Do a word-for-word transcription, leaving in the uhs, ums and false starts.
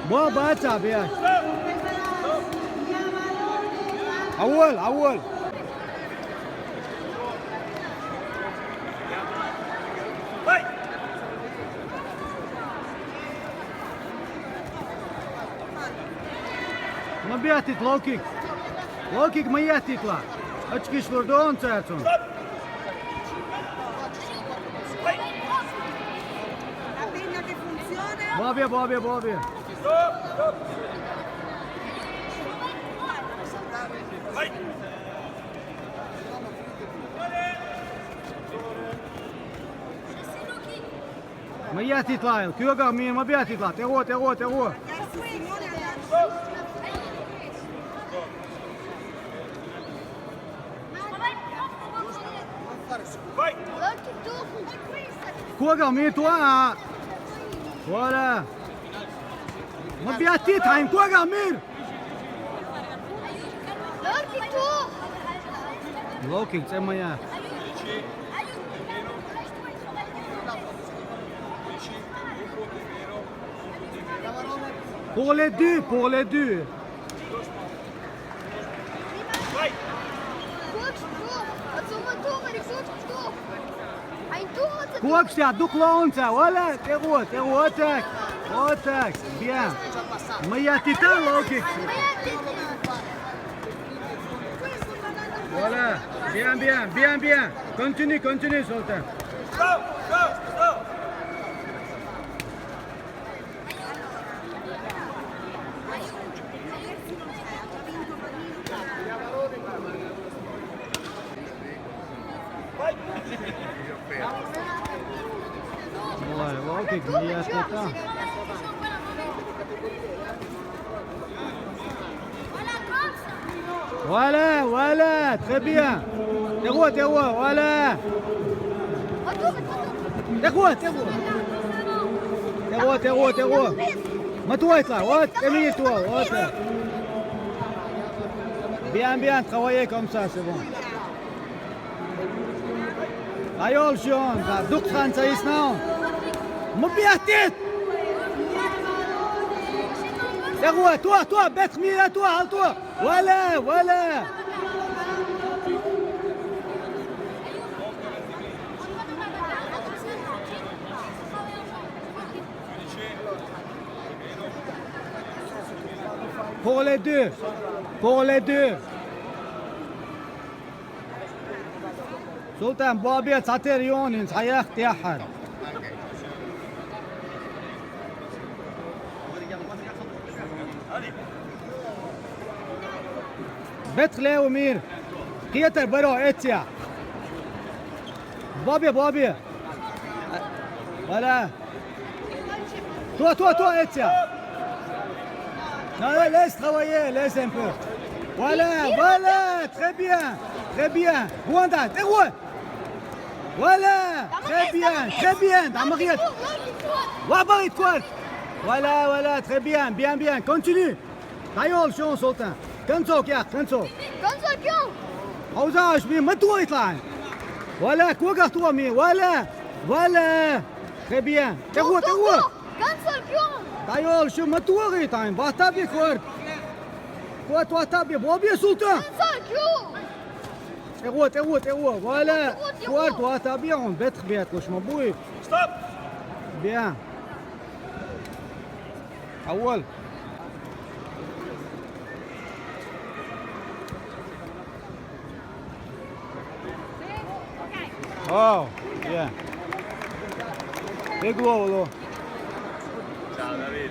Бо, баца, бе. Авол, авол. Ма биъттит, лоу-кик. Лоу-кик ма еттитла. Ачкиш лурдон церцун. Бобби, Бобби, Бобби. Ма еттитла, коьгӀа мийра ма биъттитла. ТӀегӀо, тӀегӀо, тӀегӀо. КоьгӀа мийра тӀа, а? Вала. Ма биъттит хьайна, коьгӀа мийра. Лоу-кик цӀе ма я. Pour les deux, pour les deux. Когаш я, дукха лоуца, вала, тӀегӀо, тӀегӀо, вот так, вот так, bien. Ма еттитла, лоу-кик. Voilà, bien, bien, bien, bien. Continue, continue, Sultan. Voilà, voilà, très bien. تقوى، تقوى، voilà. تقوى، تقوى. تقوى، تقوى، تقوى. ما تويتلا، وات، أمين توا، وات. Bien, bien, travaillez comme ça, c'est bon. Ayol, شلون؟ دقت خمسة يسناون. ما بيهتت. تقوى، توا، توا، بيت خميرة، توا، هل توا. Voilà, voilà. Pour les deux. Pour les deux. Sultan, Bobby, цхьатера йоьнна, хӀинца хьаяккха тӀеххьара. Бетхле у мир. Кхетар баро эця. Бобби, Бобби. Вала. Toi, toi, toi, Étienne. Non, non, laisse travailler, laisse un peu. Voilà, voilà, très bien, très bien. Wanda, t'es où? Voilà, très bien, très bien. Dans ma gueule. Voilà, voilà, très bien, bien, bien. Continue. Dayol, شلون سلطان؟ كنسوك يا أخ، كنسوك. كنسوك يوم. عاوزاش مين ما توي يطلع. ولا كوكا تومي، ولا، ولا. Très bien. تقوى، تقوى. كنسوك يوم. Dayol, شو ما توغي طاين؟ باتا بيكور. كوت واتا بي بوبي سلطان. كنسوك يوم. تقوى، تقوى، تقوى. ولا. تقوى، تقوى. كوت واتا بي هون بتخ بيت وش ما بوي. Stop. Bien. أول. Oh, yeah. Big roll. Ciao, David.